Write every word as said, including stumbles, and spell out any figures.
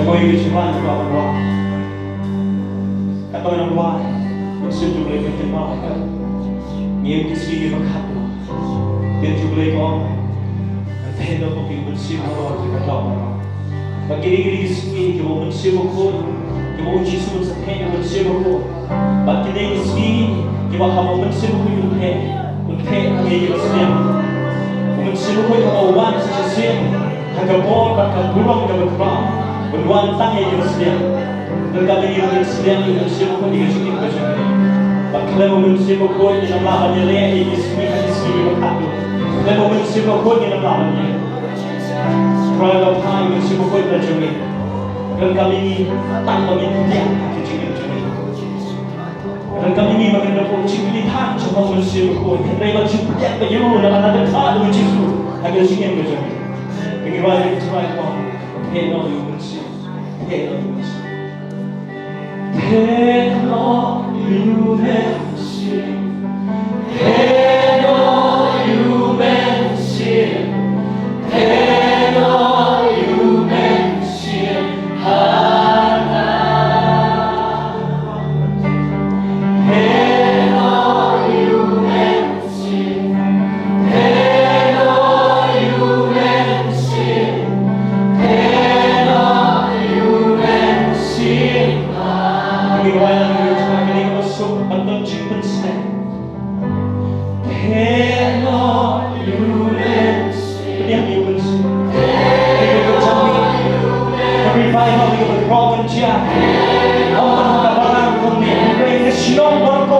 Sa kawei ka jingwan kaba ban wad. Kato nang wad. Mynsiem jong U Blei ka kynmaw ha ka. Ngim ki sngi kiba khatduh. Ktien jong U Blei ka ong. Ngan theh noh ïa phi ka mynsiem halor jong ka doh baroh. Bad kine ki dei ki sngi kiba U Mynsiem Bakhuid, kiba U Jisu un sa theh ïa ka mynsiem bakhuid. Bad kine ki sngi Ïa ba haba u Mynsiem Bakhuid un theh, un theh ha ïa kiba sliang. U Mynsiem Bakhuid haba u wan sa shisien ha ka bor bad ka burom kaba khraw, un wan tang ïa kiba sliang. Donkam ïa ngi ban sliang ïa u Mynsiem Bakhuid ïa ka jingim ka jong ngi. Ba khlem u Mynsiem Bakhuid ngin ym lah ban ïaleh ïa ki sngi ha ki sngi kiba khadduh. Khlem u Mynsiem Bakhuid ngin ym lah ban ïaleh. Trai ba phah ïa u Mynsiem Bakhuid na jong ngi. Donkam ïa ngi tang ba ngin pdiang ha ka jingim jong ngi. Donkam ïa ngi ba ngin da buh jingkylli than shaphang u Mynsiem Bakhuid. Hynrei ban shu pdiang beit ïa u, namar ngi da phah da u Jisu ha ka jingim ka jong ngi. Ba ngi rwai ïa u Trai, Kpa, theh noh ïa u Mynsiem, theh noh ïa u Mynsiem. Theh noh ïa u Mynsiem, theh noh ïa u Mynsiem, theh noh ïa u Mynsiem ha nga. Every Bible, you will broken chair. Ong man ha ka balang kumne, hynrei ka shnong bor ko